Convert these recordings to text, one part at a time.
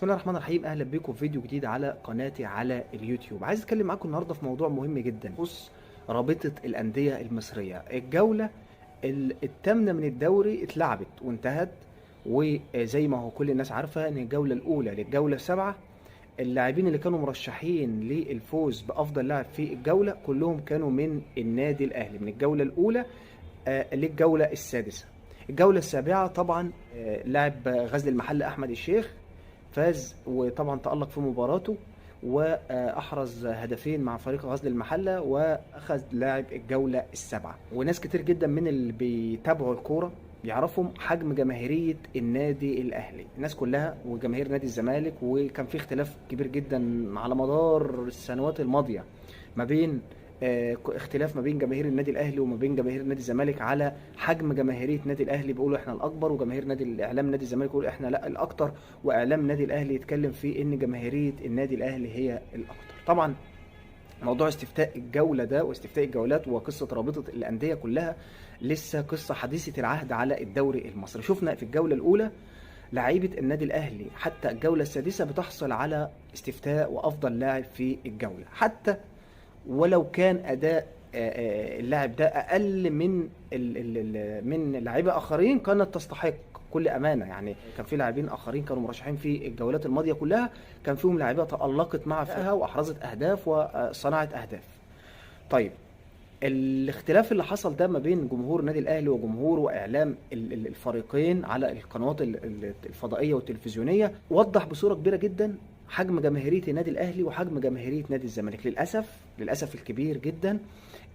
بسم الله الرحمن الرحيم. اهلا بيكم في فيديو جديد على قناتي على اليوتيوب. عايز اتكلم معاكم النهارده في موضوع مهم جدا يخص رابطه الاندية المصرية. الجولة الثامنة من الدوري اتلعبت وانتهت، وزي ما هو كل الناس عارفه ان الجولة الاولى للجوله السابعة اللاعبين اللي كانوا مرشحين للفوز بافضل لاعب في الجولة كلهم كانوا من النادي الاهلي، من الجولة الاولى للجوله السادسة. الجولة السابعة طبعا لاعب غزل المحلة احمد الشيخ فاز، وطبعا تألق في مباراته واحرز هدفين مع فريق غزل المحلة واخذ لاعب الجولة السابعة. وناس كتير جدا من اللي بيتابعوا الكورة يعرفوا حجم جماهيرية النادي الاهلي، الناس كلها وجماهير نادي الزمالك، وكان في اختلاف كبير جدا على مدار السنوات الماضية ما بين اختلاف ما بين جماهير النادي الاهلي وما بين جماهير نادي الزمالك على حجم جماهيرية نادي الاهلي. بيقولوا احنا الاكبر، وجماهير نادي الاعلام نادي الزمالك يقول احنا لا الاكتر، واعلام نادي الاهلي يتكلم في ان جماهيرية النادي الاهلي هي الاكتر. طبعا موضوع استفتاء الجولة ده واستفتاء الجولات وقصة رابطه الاندية كلها لسه قصة حديثه العهد على الدوري المصري. شفنا في الجولة الاولى لعيبة النادي الاهلي حتى الجولة السادسة بتحصل على استفتاء وافضل لاعب في الجولة، حتى ولو كان اداء اللاعب ده اقل من من لاعيبه اخرين كانت تستحق كل امانه. يعني كان في لاعبين اخرين كانوا مرشحين في الجولات الماضية كلها، كان فيهم لاعيبه تالقت مع فريقها واحرزت اهداف وصنعت اهداف. طيب الاختلاف اللي حصل ده ما بين جمهور النادي الاهلي وجمهور واعلام الفريقين على القنوات الفضائية والتلفزيونيه وضح بصورة كبيرة جدا حجم جماهيرية النادي الاهلي وحجم جماهيرية نادي الزمالك. للاسف الكبير جدا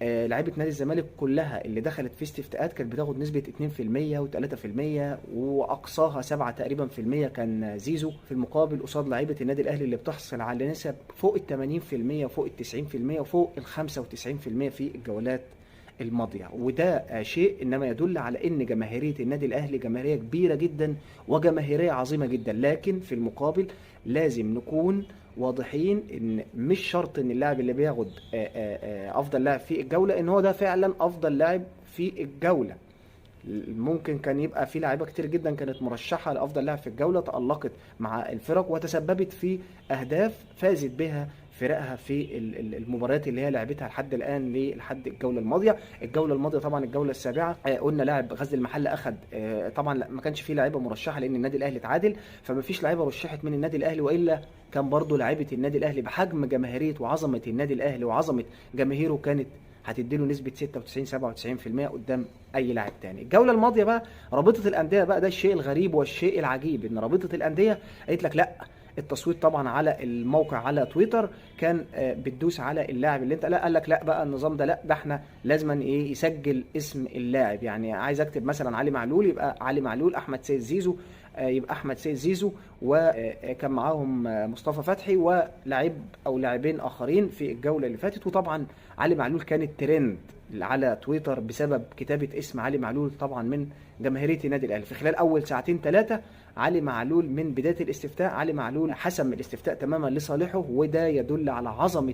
لعيبة نادي الزمالك كلها اللي دخلت في استفتاءات كانت بتاخد نسبه 2% و3% واقصاها 7 تقريبا في المية كان زيزو، في المقابل قصاد لعيبة النادي الاهلي اللي بتحصل على نسب فوق ال 80% وفوق ال 90% وفوق ال 95% في الجولات الماضية. وده شيء انما يدل على ان جماهيرية النادي الاهلي جماهيرية كبيرة جدا وجماهيريه عظيمة جدا. لكن في المقابل لازم نكون واضحين ان مش شرط ان اللاعب اللي بياخد افضل لاعب في الجولة ان هو ده فعلا افضل لاعب في الجولة. ممكن كان يبقى في لاعيبه كتير جدا كانت مرشحة لافضل لاعب في الجولة تالقت مع الفرق وتسببت في اهداف فازت بها فرقها في المباريات اللي هي لعبتها لحد الان لحد الجولة الماضية. الجولة الماضية طبعا الجولة السابعة قلنا لاعب غزل المحلة اخذ، طبعا ما كانش في لاعيبه مرشحة لان النادي الاهلي اتعادل، فما فيش لاعيبه رشحت من النادي الاهلي، والا كان برضو لاعيبه النادي الاهلي بحجم جماهيرية وعظمه النادي الاهلي وعظمه جماهيره كانت هتديله نسبه 96 97% قدام اي لاعب تاني. الجولة الماضية بقى رابطه الاندية بقى ده الشيء الغريب والشيء العجيب، ان رابطه الاندية قالت لك لا، التصويت طبعا على الموقع على تويتر كان بتدوس على اللاعب اللي انت لا، قال لك لا بقى النظام ده لا، ده احنا لازما ايه يسجل اسم اللاعب. يعني عايز اكتب مثلا علي معلول يبقى علي معلول، احمد سيد زيزو يبقى احمد سيد زيزو، وكان معاهم مصطفى فتحي ولاعب او لاعبين اخرين في الجولة اللي فاتت. وطبعا علي معلول كان الترند على تويتر بسبب كتابه اسم علي معلول طبعا من جماهيرية النادي الاهلي. في خلال اول ساعتين ثلاثة علي معلول من بداية الاستفتاء علي معلول حسم الاستفتاء تماما لصالحه، وده يدل على عظمه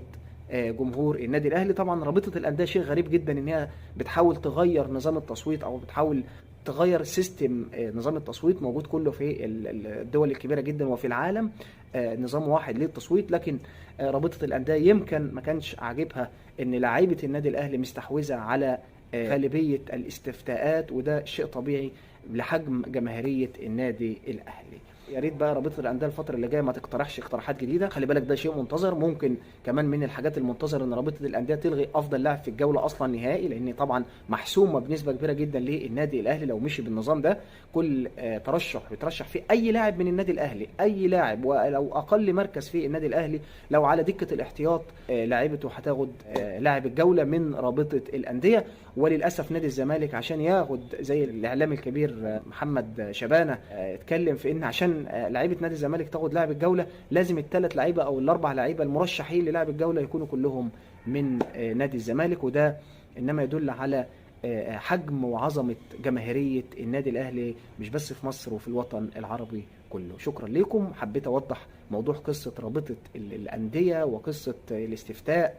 جمهور النادي الاهلي. طبعا رابطه الاندية شيء غريب جدا ان هي بتحاول تغير نظام التصويت او بتحاول تغير system نظام التصويت موجود كله في الدول الكبيرة جدا وفي العالم، نظام واحد للتصويت. لكن رابطه الاندية يمكن ما كانش عاجبها ان لعيبة النادي الاهلي مستحوذه على غالبية الاستفتاءات، وده شيء طبيعي لحجم جماهيرية النادي الاهلي. يا ريت بقى رابطه الاندية الفترة اللي جاية ما تقترحش اقتراحات جديدة، خلي بالك ده شيء منتظر. ممكن كمان من الحاجات المنتظره ان رابطه الاندية تلغي افضل لاعب في الجولة اصلا نهائي، لان طبعا محسومة بنسبة كبيرة جدا للنادي الاهلي لو مشي بالنظام ده. كل ترشح بيترشح فيه اي لاعب من النادي الاهلي، اي لاعب ولو اقل مركز في النادي الاهلي لو على دكه الاحتياط لاعيبته هتاخد لاعب الجولة من رابطه الاندية. وللاسف نادي الزمالك عشان ياخد زي الاعلام الكبير محمد شبانه اتكلم في ان عشان لعيبة نادي الزمالك تاخد لاعب الجولة لازم الثلاث لعيبة او الاربع لعيبة المرشحين للاعب الجولة يكونوا كلهم من نادي الزمالك، وده انما يدل على حجم وعظمه جماهيرية النادي الاهلي مش بس في مصر وفي الوطن العربي كله. شكرا لكم، حبيت اوضح موضوع قصة رابطه الاندية وقصة الاستفتاء.